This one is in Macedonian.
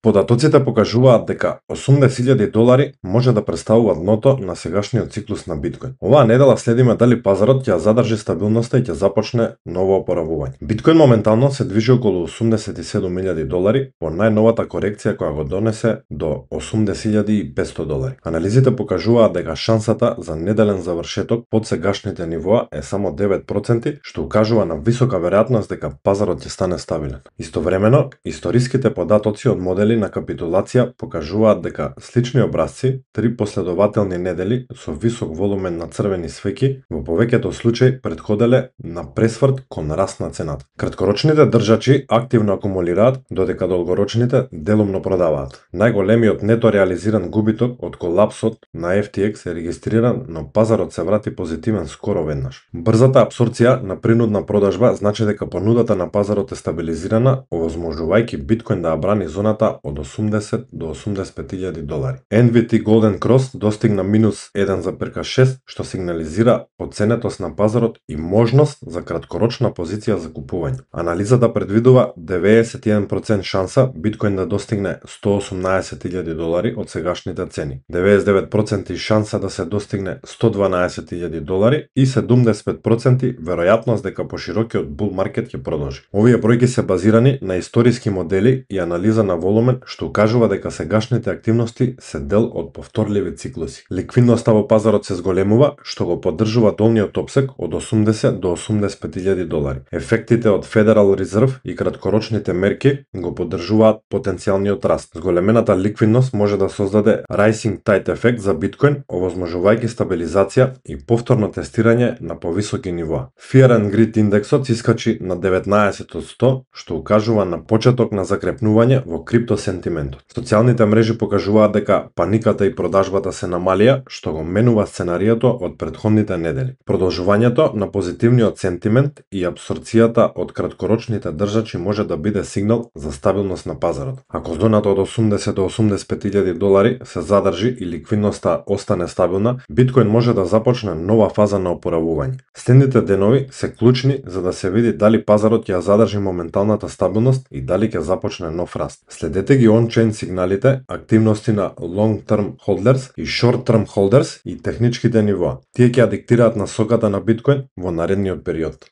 Податоците покажуваат дека $80,000 може да представува дното на сегашниот циклус на биткоин. Оваа недела следиме дали пазарот ќе задржи стабилноста и ќе започне ново опоравување. Биткоин моментално се движи околу $87,000 по најновата корекција која го донесе до $80,500. Анализите покажуваат дека шансата за неделен завршеток под сегашните нивоа е само 9%, што укажува на висока веројатност дека пазарот ќе стане стабилен. Истовремено, историските податоци од модели на капитулација покажуваат дека слични образци, 3 последователни недели со висок волумен на црвени свеќи, во повеќето случаи претходеле на пресврт кон раст на цената. Краткорочните држачи активно акумулираат, додека долгорочните делумно продаваат. Најголемиот нето реализиран губиток од колапсот на FTX е регистриран, но пазарот се врати позитивен скоро веднаш. Брзата апсорбција на принудна продажба значи дека понудата на пазарот е стабилизирана, овозможувајќи биткоин да ја брани зоната од $80 до $85,000. NVT Golden Cross достигна минус 1,6, што сигнализира подценетост на пазарот и можност за краткорочна позиција за купување. Анализата предвидува 91% шанса биткоин да достигне $118,000 од сегашните цени, 99% шанса да се достигне $112,000 и 75% веројатност дека поширокиот бул маркет ќе продолжи. Овие бројки се базирани на историски модели и анализа на волумен, што укажува дека сегашните активности се дел од повторливи циклуси. Ликвидноста во пазарот се зголемува, што го поддржува долниот опсек од $80 до $85,000. Ефектите од Federal Reserve и краткорочните мерки го поддржуваат потенцијалниот раст. Зголемената ликвидност може да создаде rising tide ефект за биткоин, овозможувајќи стабилизација и повторно тестирање на повисоки нивоа. Fear and Greed индексот искачи на 19 од 100, што укажува на почеток на закрепнување во криптосентиментот. Социјалните мрежи покажуваат дека паниката и продажбата се намалија, што го менува сценариото од претходните недели. Продолжувањето на позитивниот сентимент и апсорбцијата од краткорочните држачи може да биде сигнал за стабилност на пазарот. Ако зоната од $80 до $85,000 се задржи и ликвидноста остане стабилна, биткоин може да започне нова фаза на опоравување. Следните денови се клучни за да се види дали пазарот ќе задржи моменталната стабилност и дали ќе започне нов раст. Следете ги on-chain сигналите, активности на long-term holders и short-term holders и техничките нивоа. Тие ќе диктираат насоката на биткоин во наредниот период.